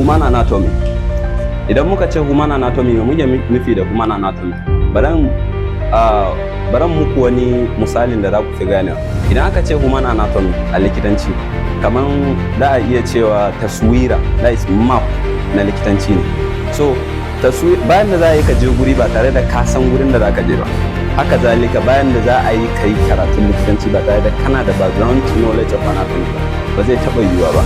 Human anatomy. Idan muka ce human anatomy, me muke nufi da human anatomy? Baran muku wani misalin da za ku fi ganewa. Idan aka ce human anatomy a likitanci, kaman za a iya cewa taswira, that is map na likitanci ne. So bayan da za a yi ka je guri ba tare da ka san gurin da za ka je ba, haka zalika bayan da za a yi ka yi karatun likitanci ba tare da kana da background knowledge of anatomy ba, ba zai taɓa yiwuwa ba.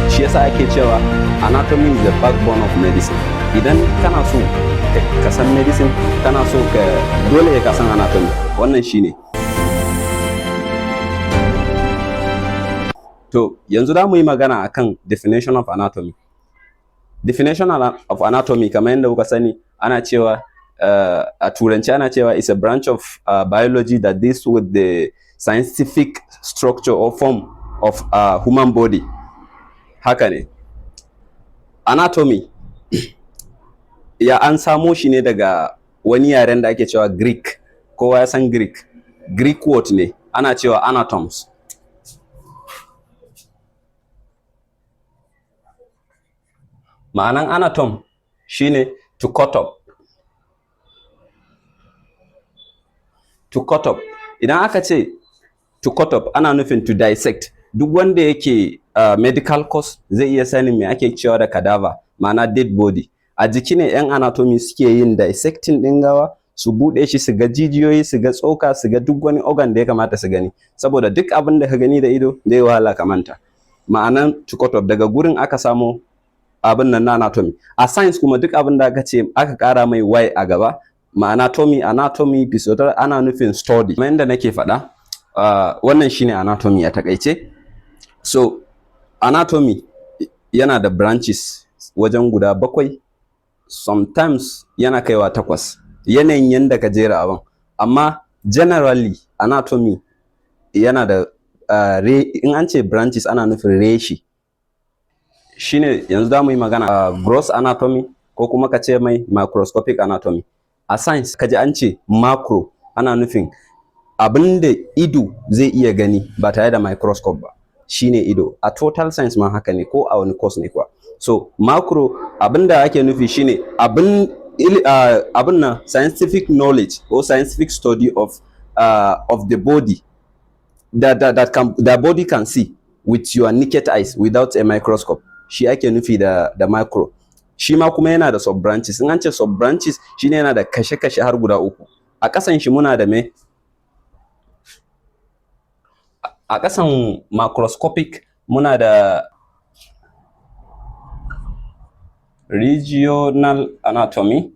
Shi yasa ake cewa anatomy is the backbone of medicine. Idan kana so ka san medicine, kana so ka dole ka san anatomy. Wannan shine. To, yanzu za mu yi magana akan definition of anatomy. Definition of anatomy, kamar yadda kuka sani, ana cewa a turanci ana cewa is a branch of biology that deals with the scientific structure or form of human body. Haka ne. Anatomy ya an samo shi ne daga wani yaren da ake cewa Greek. Kowa ya san Greek. Greek word ne, ana cewa anatoms. Ma'anan anatom shine to cut up. To cut up. Idan aka ce to cut up, ana nufin to dissect. Duk wanda yake medical course zai iya sanin me ake cewa da cadaver, ma'ana dead body. A jiki ne 'yan anatomy suke yin dissecting ɗin gawa, su buɗe shi, su ga jijiyoyi, su ga tsoka, su ga duk wani organ da ya kamata su gani, saboda duk abin da ka gani da ido zai wahala ka manta. Ma'anan to cut up, daga gurin aka samo abin nan na anatomy. A science kuma, duk abin da aka ce aka ƙara mai y a gaba, ma'ana tomy, anatomy, physiotherapy, ana nufin study. Kamar yadda nake faɗa, wannan shine anatomy a takaice. So anatomy yana da branches wajen guda bakwai, sometimes yana kaiwa takwas, yanayin yanda ka jera abin. Amma generally anatomy yana da in an ce branches, ana nufin reshe. Shine yanzu za mu yi magana gross anatomy, ko kuma ka ce mai macroscopic anatomy. A science, ka ji an ce macro, ana nufin abin da ido zai iya gani ba tare da microscope ba, shine ido. A total science ma haka ne, ko a wani course ne kuwa. So macro, abin da ake nufi shine abin nan scientific knowledge or scientific study of the body that the body can see with your naked eyes without a microscope. Shi ake nufi da macro. Shi ma kuma yana da sub branches. In an ce sub branches, shine yana da kashe-kashe har guda uku. A ƙasan shi muna da me? A ƙasan macroscopic muna da regional anatomy.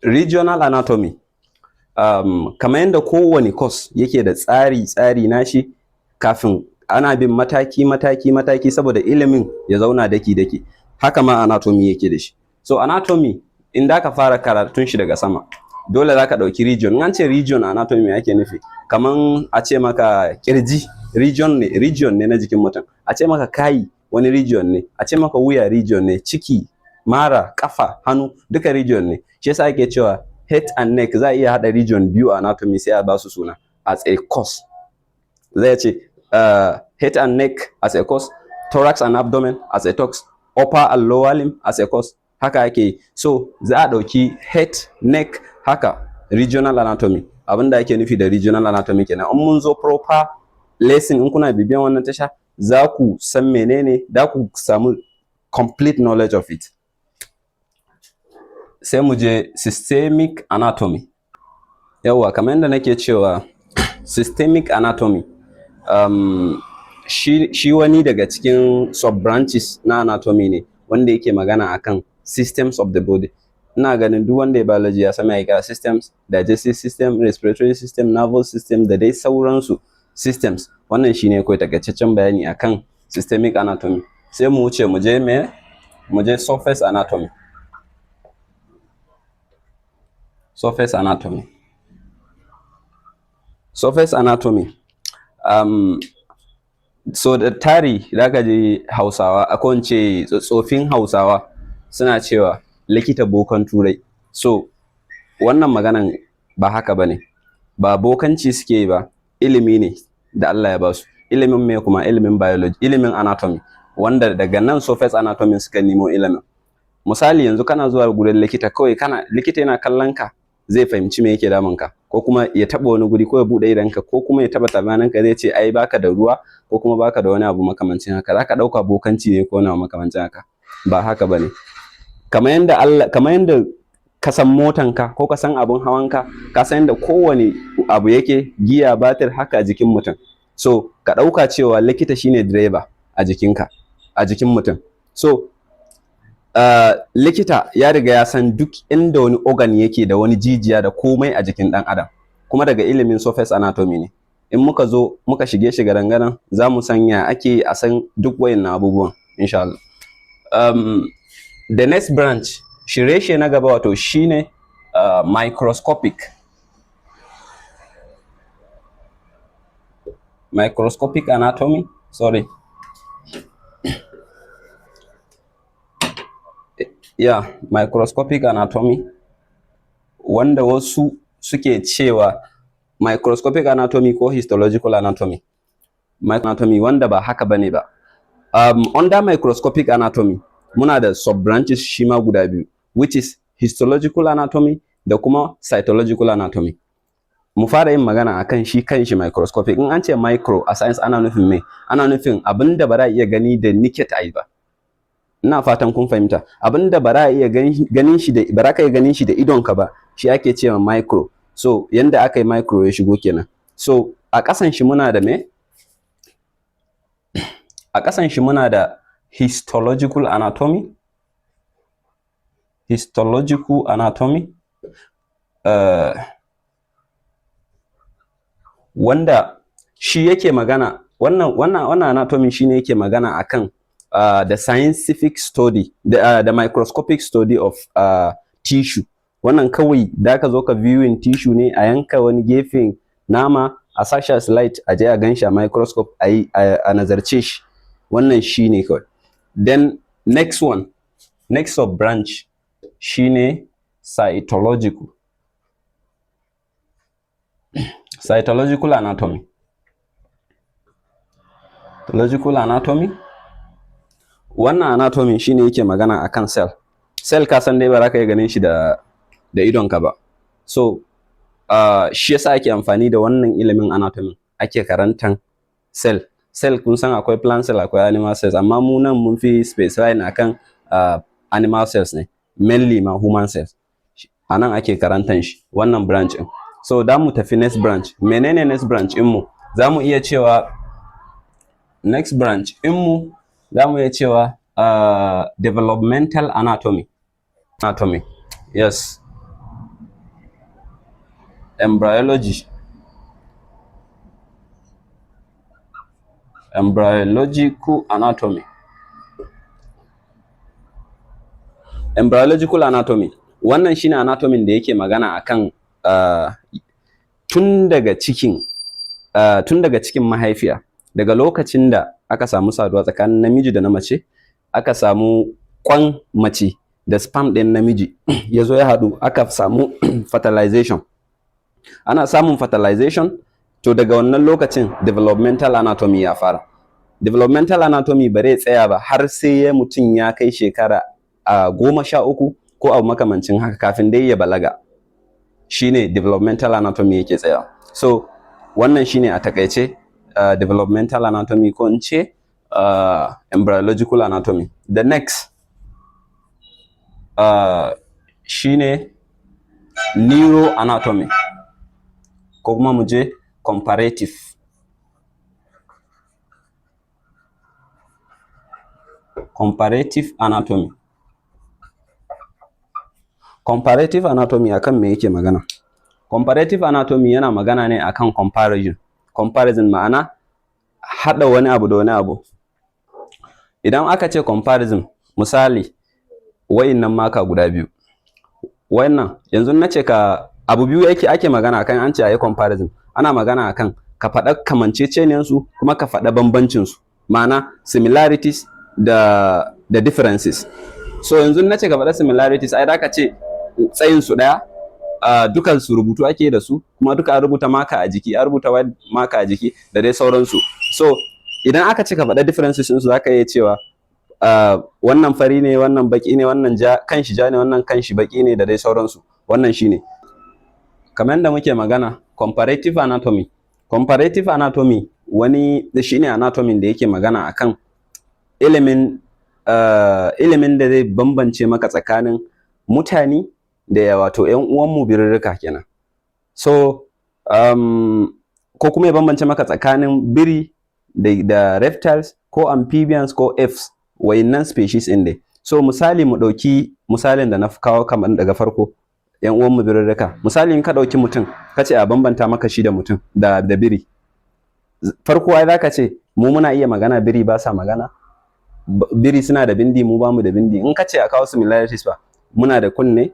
Regional anatomy, kamar yadda kowane course yake da tsari nashi, kafin ana bin mataki mataki mataki saboda ilimin ya zauna daki daki, haka ma anatomy yake da shi. So anatomy, in da ka fara karatun shi daga sama, dole za ka ɗauki region. In an ce region anatomy, me ake nufi? Kaman a ce maka kirji region ne, region ne na jikin mutum. A ce maka kai wani region ne, a ce maka wuya region ne, ciki, mara, kafa, hannu, duka region ne. Shi yasa ake cewa head and neck. Za a iya haɗa region biyu a anatomy sai a ba su suna as a course. Zai ce head and neck as a course, thorax and abdomen as a course, upper and lower limb as a course. Haka ake yi. So za a ɗauki head, neck, haka regional anatomy. Abinda ake nufi da regional anatomy kenan. In mun zo proper lesson, in kuna bibiyan wannan tasha, za ku san menene, da ku samu complete knowledge of it. Sai mu je systemic anatomy. Yawwa, kamar yadda nake cewa, systemic anatomy shi wani daga cikin sub branches na anatomy ne wanda yake magana akan systems of the body. Ina ganin duk wanda ya biology ya san me ake kira systems: digestive system, respiratory system, nervous system, da dai sauransu systems. Wannan shine kawai takaitaccen bayani akan systemic anatomy. Sai mu wuce mu je me? Mu je surface anatomy. Surface anatomy. Surface anatomy, so da tari zaka ji Hausawa, ko in ce tsofin Hausawa, suna cewa likita bokan Turai. So wannan maganan ba haka bane, ba bokanci suke yi ba, ilimi ne. da Allah ya basu. Ilimin me kuma? Ilimin biology, ilimin anatomy, wanda daga nan surface anatomy suka nemo ilimin. Misali, yanzu kana zuwa gurin likita, kawai kana likita yana kallon ka, zai fahimci me yake damun ka, ko kuma ya taba wani guri, ko ya bude idonka, ko kuma ya taba tamaninka, zai ce ai baka da ruwa, ko kuma baka da wani abu makamancin haka. Zaka dauka bokanci ne ko wani abu makamancin haka. Ba haka bane. Kamar yanda Allah, kamar yanda ka san motanka ko ka san abun hawanka, ka san yanda kowane abu yake, giya, batir, haka a jikin mutum. So ka dauka cewa likita shine direba a jikinka, a jikin mutum. So likita ya riga ya san duk inda wani organ yake da wani jijiya da komai a jikin ɗan adam, kuma daga ilimin surface anatomy ne. In muka zo muka shige shi gadan-gadan, za mu san ya ake a san duk wayannan abubuwan, insha Allah. The next branch, reshe na gaba, wato shine microscopic anatomy, sorry, yeah, microscopic anatomy, wanda wasu suke cewa microscopic anatomy ko histological anatomy, anatomy, wanda ba haka bane ba. Under microscopic anatomy muna da sub branches shi ma guda biyu, which is histological anatomy da kuma cytological anatomy. Mu fara yin magana akan shi kanshi microscopic. In an ce micro a science, ana nufin me? Ana nufin abinda ba za a iya gani da naked eye ba. Ina fatan kun fahimta. Abinda ba za a iya ganin shi da ba za ka iya ganin shi da idonka ba, shi ake cewa micro. So yanda aka yi micro ya shigo kenan. So a ƙasan shi muna da me? A ƙasan shi muna da histological anatomy, histological anatomy, wanda shi yake magana, wannan anatomy shine yake magana akan the scientific study, the microscopic study of tissue. Wannan kawai da ka zo ka viewing tissue ne, a yanka wani gefen nama, a sashi a slide, a je a ganshi a microscope, a yi a nazarce shi. Wannan shine kawai. Then next one, next sub branch shine cytological anatomy. Cytological anatomy, wannan anatomy shine yake magana akan cell. Cell, ka san dai ba za ka iya ganin shi da idonka ba. So shi yasa ake amfani da wannan ilimin anatomy ake karantan cell. Cell, kun san akwai plant cell, akwai animal cells, amma mu nan mun fi specifying akan animal cells ne, mainly ma human cells. A nan ake karantan shi, wannan branch ɗin. So da mu tafi next branch. Menene next branch mu? Za mu iya cewa next branch mu, za mu iya cewa developmental anatomy. Anatomy, yes, embryology, embryological anatomy. Embryological anatomy, wannan shine anatomy da yake magana akan tun daga cikin mahaifiya, daga lokacin da aka samu saduwa tsakanin namiji da na mace, aka samu kwan mace da sperm ɗin namiji ya zo ya haɗu, aka samu fertilization. Ana samun fertilization, to daga wannan lokacin developmental anatomy ya fara. Developmental anatomy ba zai tsaya ba har sai ya mutum ya kai shekara a 13 ko abu makamancin haka, kafin dai ya balaga, shine developmental anatomy yake tsaya. So wannan shine a takaice developmental anatomy, ko in ce embryological anatomy. The next shine neuroanatomy, ko kuma mu je comparative anatomy. Comparative anatomy akan me yake magana? Comparative anatomy yana magana ne akan comparison. Comparison ma'ana haɗa wani abu da wani abu. Idan aka ce comparison, misali wa'innan marker guda biyu, wannan yanzu na ce ka abu biyu yake ake magana akan. An ce a yi comparison, ana magana akan ka faɗa kamanceceniyansu kuma ka faɗa bambancinsu, ma'ana similarities da differences. So yanzu na ce ka faɗa similarities, ai da ka ce tsayin su ɗaya, Dukan su rubutu ake da su, kuma duka an rubuta marker a jiki, an rubuta white marker a jiki da dai sauransu. So idan aka ce ka faɗa differences ɗinsu, zaka iya cewa wannan fari ne, wannan baki ne, wannan ja kan shi ja ne, wannan kan shi baki ne, da dai sauransu. Wannan shine kamar yadda muke magana comparative anatomy. Comparative anatomy wani shine anatomy da yake magana akan ilimin da zai bambance maka tsakanin mutane da wato ƴan uwanmu birirrika kenan. So ko kuma ya bambance maka tsakanin biri da reptiles ko amphibians ko apes, wayannan species ɗin dai. So misali, mu ɗauki misalin da na kawo kamar daga farko, ƴan uwanmu birirrika. Misali, in ka ɗauki mutum, ka ce a bambanta maka shi da mutum da biri, farko ai zaka ce mu muna iya magana, biri ba sa magana. Biri suna da bindi, mu bamu da bindi. In ka ce a kawo similarities ba, muna da kunne,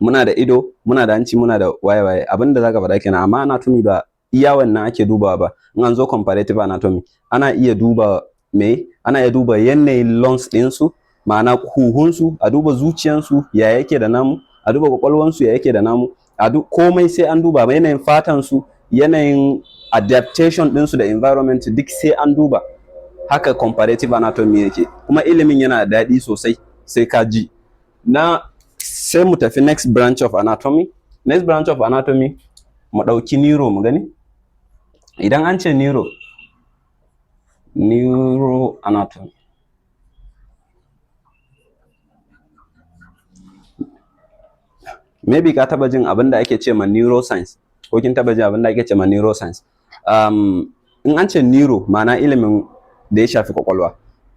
muna da ido, muna da hanci, muna da waye waye, abinda zaka faɗa kenan. Amma anatomy ba iya wannan ake dubawa ba. In an zo comparative anatomy, ana iya duba me? Ana iya duba yanayin lungs ɗinsu, ma'ana huhunsu, a duba zuciyansu ya yake da namu, a duba kwakwalwansu ya yake da namu, a komai sai an duba, yanayin fatansu, yanayin adaptation ɗinsu da environment, duk sai an duba. Haka comparative anatomy yake, kuma ilimin yana da daɗi sosai, sai ka ji na. Sai mu tafi next branch of anatomy. Next branch of anatomy, mu ɗauki neuro mu gani. Idan an ce neuro, neuroanatomy, maybe ka taba jin abin da ake ce ma neuroscience, ko kin taba jin abin da ake ce ma neuroscience. In an ce neuro, ma'ana ilimin da ya shafi kwakwalwa.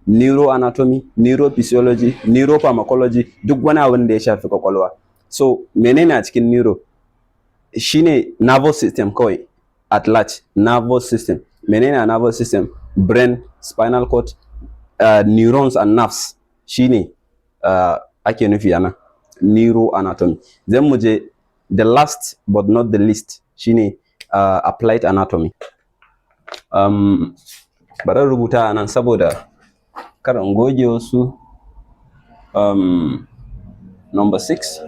Neuroanatomy, neurophysiology, neuropharmacology, duk wani abin da ya shafi kwakwalwa. So menene a cikin neuro? Shine nervous system kawai at large. Nervous system, menene a nervous system? Brain, spinal cord, neurons and nerves, shine ake nufi a nan neuroanatomy. Then mu je the last but not the least, shine applied anatomy. Bari rubuta a nan saboda kar in goge wasu. Number 6,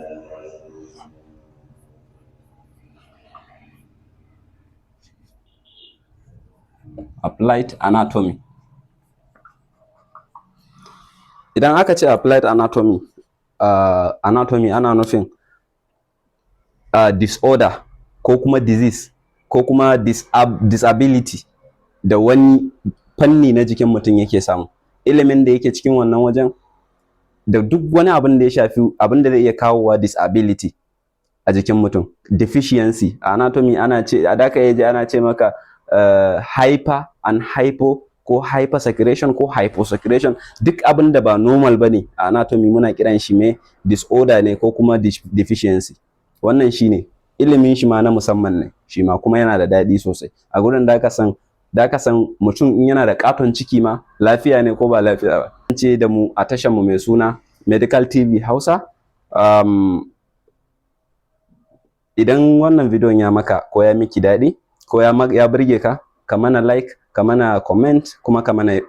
applied anatomy. Idan aka ce applied anatomy, anatomy ana nufin disorder ko kuma disease ko kuma disability da wani fanni na jikin mutum yake samu. Ilimin da yake cikin wannan wajen da duk wani abin da ya shafi abin da zai iya kawowa disability a jikin mutum, deficiency. A anatomy ana ce a daka yaji ana ce maka hyper and hypo, ko hypersecretion ko hyposecretion, duk abin da ba normal bane a anatomy muna kiran shi me? Disorder ne ko kuma deficiency. Wannan shine ilimin shi ma na musamman ne shi ma, kuma yana da daɗi sosai. A gurin da ka san mutum in yana da katon ciki ma lafiya ne ko ba lafiya ba. Ce da mu a tashar mu mai suna Medical TV Hausa. Idan wannan bidiyon ya maka ko ya miki daɗi ko ya burge ka, ka mana like, ka mana comment, kuma ka mana